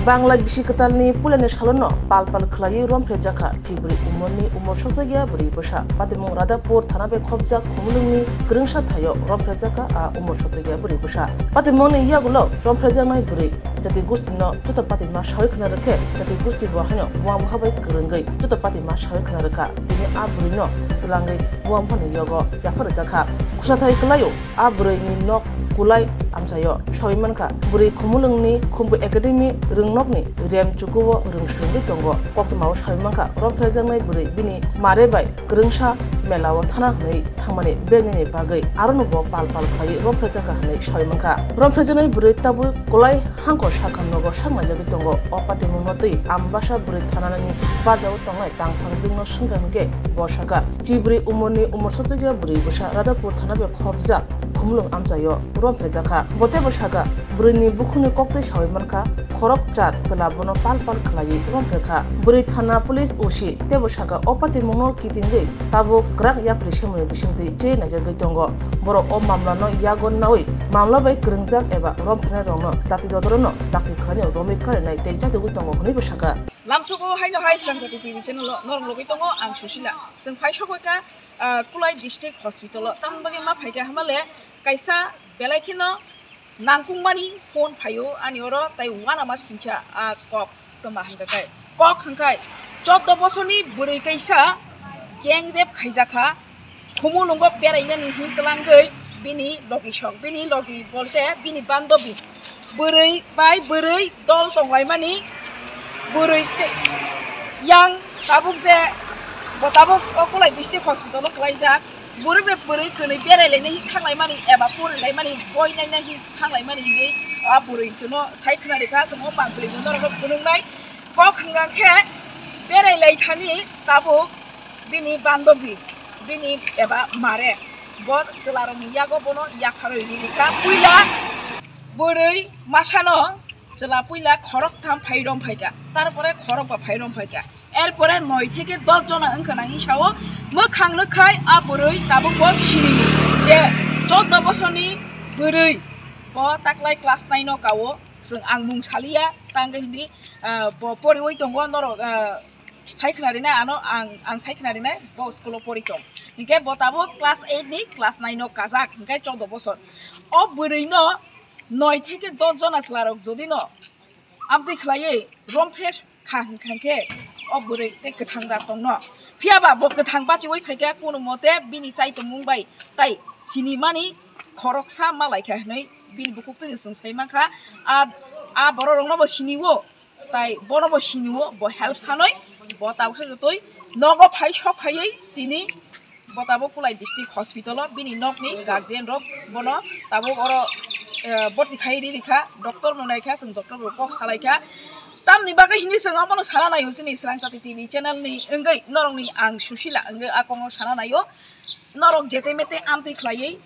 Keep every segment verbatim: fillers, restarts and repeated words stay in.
Bangla bisi kwtalni puilani salono pal pal khwlaiwi romphrejakha Chibri umorni umor sokjakya bwrwi bwsa. Patimung Radhapur thana bai khopjak Khumulwngni kwrwngsa thaio romphrejakha a umor sokjakya bwrwi bwsa. Patimungni yagulo romphrejaknai bwrwi jati gustino joto patima sawi khwna rwkhe, jati gusti bo haino buang buha bai kwrwngwi joto patima sawi khwna rwkha. Tini a bwrwino twlangwi buang buhani yogo yapharjakha. Khwsathai kwlaio. A bwrwini nok kulai amchaio sawi mankha. Bwrwi Khumulwngni Khumbu Academy rwngnokni rem chukuo rwng swrwngwi tongo. Koktwmao sawi mankha, romphrejaknai bwrwi bini mare bai kwrwngsa melao thana hwnwi thangmani bebnini bagwi arono bo pal pal khlaiwi romphrejakha hwnwi sawi mankha. Romphrejaknai bwrwi tabuk kulai hangko sakha nogo saknaijagwi tongo. O patimungno twi Ambasa bwrwi thanani bajao tongnai tangphang jwngno swngkha hwnkhe bo sakha, Chibri umorni umor sokjakya bwrwi bwsa Radhapur thana bai khopjak Khumulwng amchaio romphrejakha. Bo teibo sakha, bwrwini bukhukni koktwi sawi mankha, khorok char chwla bono pal pal khwlaiwi romphrekha. Bwrwi thana police O C teibo sakha, o patimungno kitingwi tabuk kwrak yapri semani bisingtwi che naijagwi tongo. Borok o mamlano yago nawi mamla bai kwrwngjak eba romphrenairokno dakti dodorono dakti khlainai romwi karinai tei chadogwi tongo hwnwibo sakha. Lamsogo haino hai Srangchati T V channel o norok logwi tongo ang Susila. Chwng phai sokoi kha, ah, Kulai District Hospital o. Tamoni bagwi ma phai kha hwnba le kaisa belai kheno nangkukmani phone phaio ani oro, tai uanama sincha a kok toma hwnka khai. Kok hwnkhai choddo bosorni bwrwi kaisa gang rape khaijakha. Khumulwngo berainani hin twlangwi bini logi sok, bini logi bolte bini bandobi. Bwrwi bai bwrwi dol tonglaimani, bwrwi te-, yang tabuk je, bo tabuk o Kulai District Hospital o kwlaijak. Bwrwi bai bwrwi kwnwi berai lainai hin thanglaimani eba pori laimani boi nainai hin thanglaimani hinwi a bwrwi chwngno sai khwna rikha, chwng o mangpili bo norokno phunuknai. Kok hwnka khe berai lai thani tabuk bini bandobi, bini eba mare, bo chwlarokni yago bono yapharwi rikha. Puila bwrwi masano chwla puila khoroktham phai rom phaikha, tarpore khorokba phai rom phaikha, erpore noi theke dos jona wngkha na hin sao. Mwkhang nukkhai a bwrwi tabukbo sini je choddo bosorni bwrwi, bo taklai class nine o kao, chwng ang mung saliya, tangwi hindi, ah, bo poriwi tongo norok, ah, sai khna rinai ano ang, ang sai khna rinai bo school o pori tong. Hinkhe bo tabuk class eight ni class nine o kajak, hinkhe choddo bosor. O bwrwi no noi theke dos jona chwla rok jodi no amtwi khlaiwi romphrek kha hinkha khe o bwrwi tei kwthang da tongno. Phiya ba bo kwthang bachiwi phaikha, kono mote bini chai tongmung bai tai sinimani khoroksa ma laikha hinwi bini bukhuk twi chwng sai mankha. A, a borok rokno bo sinio. Tai bono bo sinio, bo help sanoi, bo tabuk se jotoi nogo phai sok phaiwi tini bo tabuk Kulai District Hospital o bini nokni guardian rok bono tabuk oro, eh, borti khai ri rikha, doctor no naikha, chwng doctor bo kok salaikha. Tamni bagwi hindi chwng omono sana naio chini Srangchati T V channel ni wngwi norokni ang Susila wngwi a kokno sana naio. Norok jete mete amtwi khlaiwi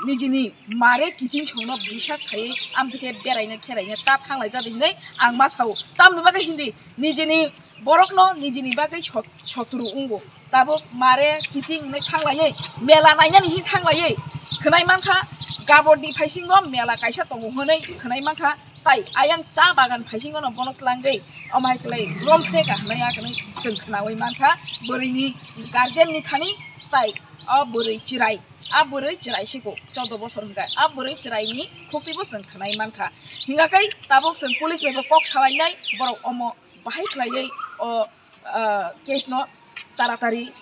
nijini mare kiching songno bisas khaiwi amtwi khe beraina kheraina ta thanglai jadi hinwi ang ma sao. Tamni bagwi hindi nijini borokno nijini bagwi sot-, sotru wngo. Tabuk mare kiching hinwi thanglaiwi mela nainani hin thanglaiwi khwnai mankha, gaborni phaisingo mela kaisa tongo hinwi khwnai mankha, tai ayang cha bagan phaisingono bono twlangwi omo hai kwlai romphreka hinwi a hinwi chwng khnaui mankha. Bwrwini guardian ni thani tai o bwrwi chwrai. A bwrwi chwrai siko, chordo bosor hwnkha. A bwrwi chwraini khuktibo chwng khwnai mankha. Hingkha khe tabuk chwng police bai bo kok salainai, borok omo bahai khlaiwi o, ah, case no taratari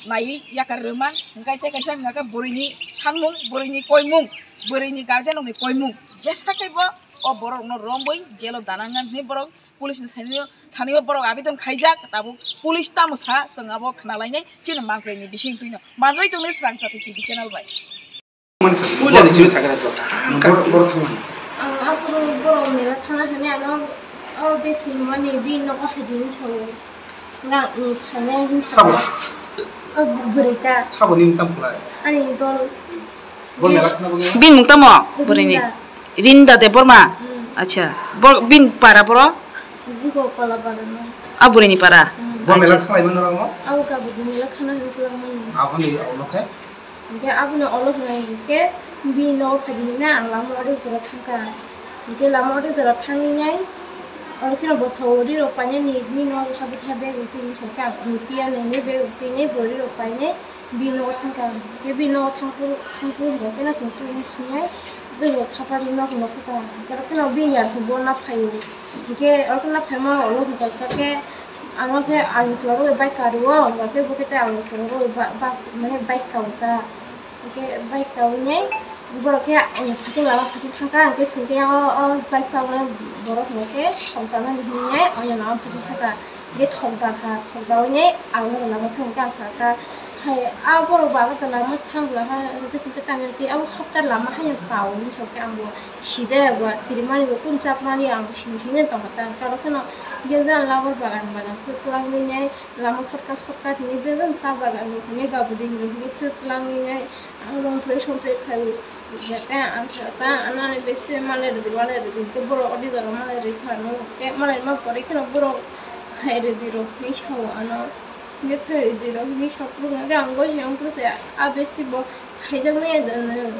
naiwi yakar rwma. Hingkha tei kaisa hingkha khe bwrwini sanmung, bwrwini koimung, bwrwini guardian rokni koimung. Jesa khe bo o borok rokno romwi jail o danangnani hinwi borok police ni thani-, thani o borok abidon khaijak, tabuk police tamo sa, chwng abo khna lainai chini mangpili ni bising twino. Manjai tongni Srangchati T V channel bai. Mani sa, puila ni chini sakha to. Borok, borok thangmani. Ang aphuru borok mela thana hwnwi ano o bes ni mani bini nogo hai di hinwi sao. Gang i phainai hinwi sao. Sabo? O bwrwi ta. Sabo ni tam khlai. Ani dol. Bo mela khna bagwi. Bini mung tamo? Bwrwini. Rinda. Rinda Debbarma? Hmm. Acha. Bo, bini para boro? Go kola para no. A bwrwini para? Hmm. Bo mela acha. Khlai mano ramo? Au ka bwrwini mela khana ni tulang mano. Aboni olo khe? Hingke aboni olo hwnka hingke bini nogo phai di hinna ang lama ori jora thangka. Hingke lama ori jora thangwi nai. Khe no bwsao ri rok painani, nini nogo habwi khe bag rok twi hinwi sa khe ang, ang tiya nini bag rok twi nai bo ri rok painai bini nogo thang kha. Khe bini nogo thang phuru, thang phuru hwnkha khe no chwng tubui swngnai, tei bo phapha nok nokho ta. Khe oro khe no bini yar song bo na phaio. Hinkhe oro khe na phaima ulo hwnkha khe ano khe ang chwla rok bai bike karwi o, hwnkha khe bo khe tei ang chwla rok bai ba, ba, mane bike kaui ta. Hwnkhe bike kaui nai borok khe, eh, phatung lama phatung thang kha, hwnkhe chwng khe o, o bike chawi borok hwnkhe thok tanani hinwi nai oino lama phatung thang kha. Hwnkhe thok da kha, thok daui nai ang o lama thang kha, ang sa kha, hai a borok bo ang o lama thang bwla kha, hwnkhe chwng khe tamo tei abo shortcut lama haino kaui hinwi sa khe ang bo sijaya bo kirimani bo kunu chapmani ang bo sini sini tong kha ta, aro kheno biyang jani labar bagan bagan twlang nai. Lama shortcut, shortcut hinwi bejeng sa bagan rok hinwi gabuding rok hinwi twtwlangwi nai ang rongphre songphre khai o. Jata ang sa ta ano ani besti malai rwdi, malai rwdi, hinkhe borok odi jora malai rwi kha, ano khe malai ma pore kheno borok khai rwdi rok hinwi sa o ano. Hinkhe khai rwdi rok hinwi sa phuru hinkhe ang gosiyang phuru se a besti bo khaijaknai ya da nwng.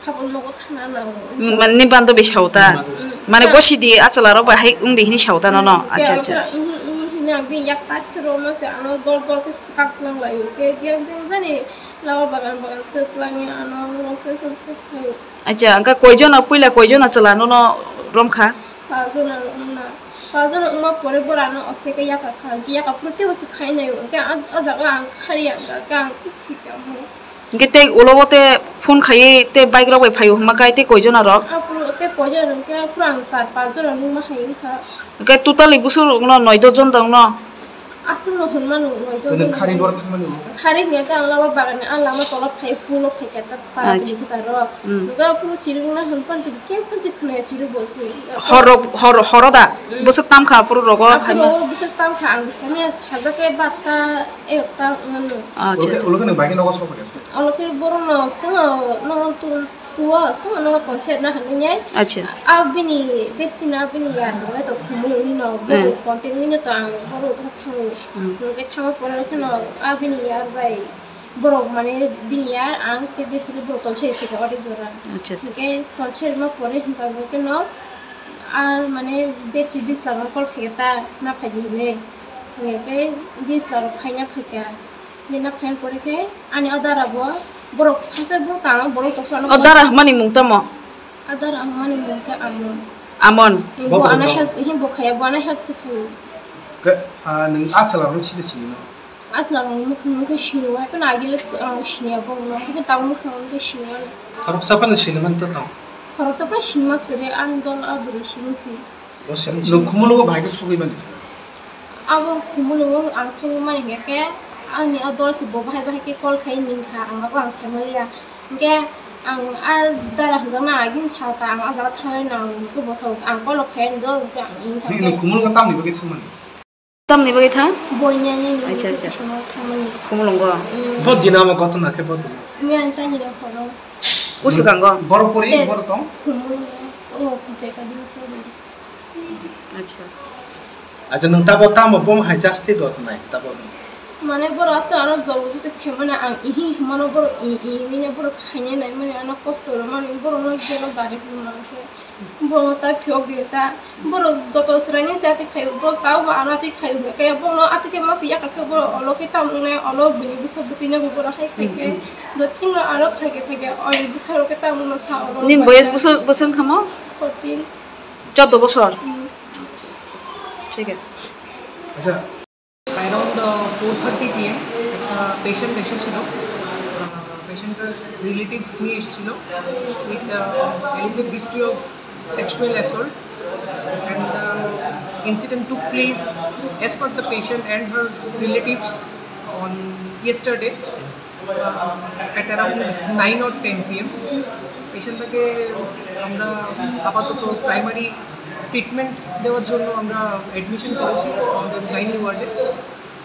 Phabo nogo thana nango. Mm, mane ni bando be sauta. Mm. Mane gosi di achwla rok bai hai wng di hini sauta nono. Mm, acha, acha. Ihi, ihi, hini ang bini yak tat khe roma se ano dol dol khe swkak lang lai o. Khe biyang biyang jani lama bagan bagan twtwlangwi ano rong khe rong khe khe. Acha, angka koijon puila koijon achwla nono romkha? Pajona romna. Pajona wngma pore borano oste khe yaka kha. Yaka phuru tei oste khai nai o. Khe a, a jaga ang khari ang kha. Khe ang thik thik ang. Hingke tei ulo bo te phone khaiye te bike rok bai phaio hwnma kai te koi jona rok? Apro te koi jona hingke apro ang sar pas jona nungma hai wngkha. Hingke totally busur rok no noi dos jon tong no? Aswk no hwnmano noi dos jon. Khari bor thangmani mo? Khari hingke ang lama bagan ni, ang lama tola phai pulo phai khe ta para bini kwcharo. Hingke apro chirung na hwn pan chuk ke pan chuk khna chirung bo se. Hor rok, hor, horo da? Busuk tam kha apro rogo. Apro busuk tam kha ang sami as hajake batta. Ekta wngmano. Acha, acha. Ulo khe nwng bai khe nogo sok phai kha se? Ulo khe borok no swngo, nogo tu, tuo swngo, nogo tonser na hinwi nai. Acha. A bini besti no, a bini yar no to khumui wngwi no, bo contact wngwi no to ang borok bo thango. Hwnkhe thangma pore kheno a bini yar bai borok mane bini yar ang tei besti khe borok tonser khe ori jora. Acha, acha. Hwnkhe tonser ma pore hwnkha hwnkhe no a mane besti bisla no call khaikha ta na phaidi hinwi. Hwnkhe bisla rok phaina phaikha. Bini phai pore khe ani o dara bo borok phasa borok tamo borok tong phano. O dara hwnmani mung tamo? O dara hwnmani mung khe Amon. Amon. Bo ano help, he bo khaya, bo ano help se khayo. Ke, ah, nwng a chwla rok side sini no? A chwla rok ni mukhang mukhang sini wa, phano agile ang sini ya bo no, phano tamo mukhang mukhang sini wa. Khoroksa phano sini man to tong. Khoroksa phano sini ma kere an dol a bwrwi sini si. Bo sini sini. Nwng Khumulwngo bahai khe sogwi mani se? Abo Khumulwngo ang sogwi mani hingkha khe ani o dol se bo bahai bahai khe call khai ning kha, ang abo ang sai maliya. Hingkhe ang a dara hwnjaknai agini sa kha, ang o jaga thangnai nang hingkhe bo sa ang call khai ani do hingkhe ang ing kha. Nwng, nwng Khumulwngo tamni bagwi thangmani? Tamni bagwi thang? Boinani ni. Acha, acha. Thangmani. Khumulwngo. Mm. Bo dina mo gotona khe bo dina. Miyan tani ro horo. Uswkango? Borok pori, borok tong? Khumulwngo. O, Khumpe ka dina pori. Acha. Acha, nwng tabo tamo bom hai jasti rot nai, tabo. Mane borok asa ano jobo jese themani ang ihi himano borok i, i, i, nini borok khainai nai mani ano kosto ro mani borok no jelo dari phuru nang khe. Borok no ta phiyok di ta. Borok joto chwraini se ati khaio, borok tabo bo ano ati khaio hwnkhe kaya borok no ati khe masa yakar khe borok olo khe tamo wngnai, olo bini bwsa bwtwi no bo borok hai khai khe. Do thik no ano khai khe khai khe, oni bwsa rok khe tamo no sa olo. Nini boyes bwswk, bwswk wngkha mo? Fourteen. Chordo bosor? Mm. Thik ase. Acha. Around, uh, four thirty P M একটা পেশেন্ট এসেছিল। আহ, পেশেন্টের রিলেটিভস নিয়ে এসেছিল with, uh, alleged history of sexual assault, and the incident took place as per the patient and her relatives on yesterday. At around nine or ten P M পেশেন্টটাকে আমরা আপাতত primary treatment দেওয়ার জন্য আমরা অ্যাডমিশন করেছি আমাদের গাইনি ওয়ার্ডে।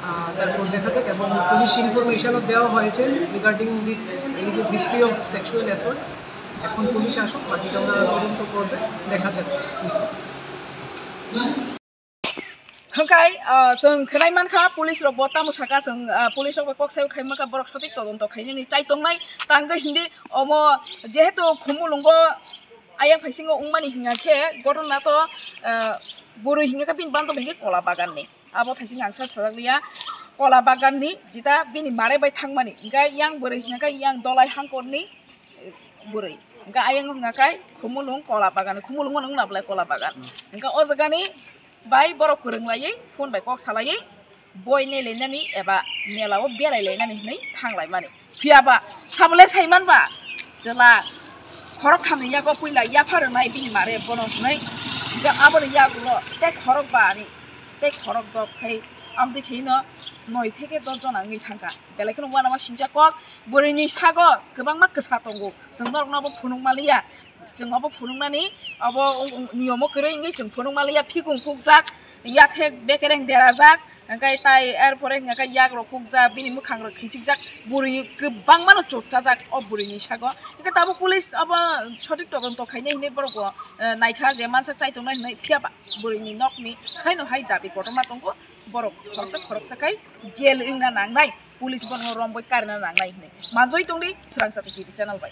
আহ, তারপর দেখা যাক, এবং পুলিশ ইনফরমেশনও দেওয়া হয়েছে regarding this alleged history of sexual assault। এখন পুলিশ আসুক, বাকিটা ওনারা তদন্ত করবে, দেখা যাক। Hwnkhe, ah, chwng khwnai mankha, police rok bo tamo saka, chwng, ah, police rok bai kok sawi khai mankha, borok sotik todonto khainani chai tongnai. Tangwi hindi omo jehetu Khumulwngo ayang phaisingo wngmani hwnkha khe, gotona to, ah, Bwrwi hingkha bini bando hingkha kola bagan ni. Abo thaising ang sa sajak liya. Kola bagan ni jita bini mare bai thangmani. Hingkha yang bwrwi hingkha yang dolai hangkor ni bwrwi. Hingkha ayang hingkha kai khumulung kola bagan. Khumulung mano wngna belai kola bagan. Hingkha o jaga ni bai borok kwrwng laiwi phone bai kok salaiwi boi nailainani eba mela o berai lainani hinwi thang laimani. Phiya ba sabo le sai man ba chwla khorok tham ni yago puila yapha rwnai bini mare bono hinwi. Hingkha aboni yagulo tei khorok ba ani tei khorok dok khai amtwi khe no noi theke dos jona wngwi thangkha. Belai kheno uanama singcha kok bwrwi ni sago kwbangma kwsa tongo. Chwng norok no bo phunuk maliya. Chwng obo phunuknani obo niyomo kwrwi wngwi chwng phunuk maliya, phikung kukjak, yathek bekereng derajak, hingkhe tai er pore hingkhe yak rok kukjak, bini mwkhang rok khichikjak, bwrwi kwbangma no chopchajak o bwrwi ni sago. Hingkhe tabuk police obo sotik todonto khainai hinwi borok bo, eh, naikha je mansak chaitongnai hinwi, phiya ba bwrwi ni nok ni haino hai dabi kotorma tongo, borok khoroksa khoroksa khai jail wngna nangnai, police borok no romwi karina nangnai hinwi manjoi tongdi Swrangchati T V channel bai.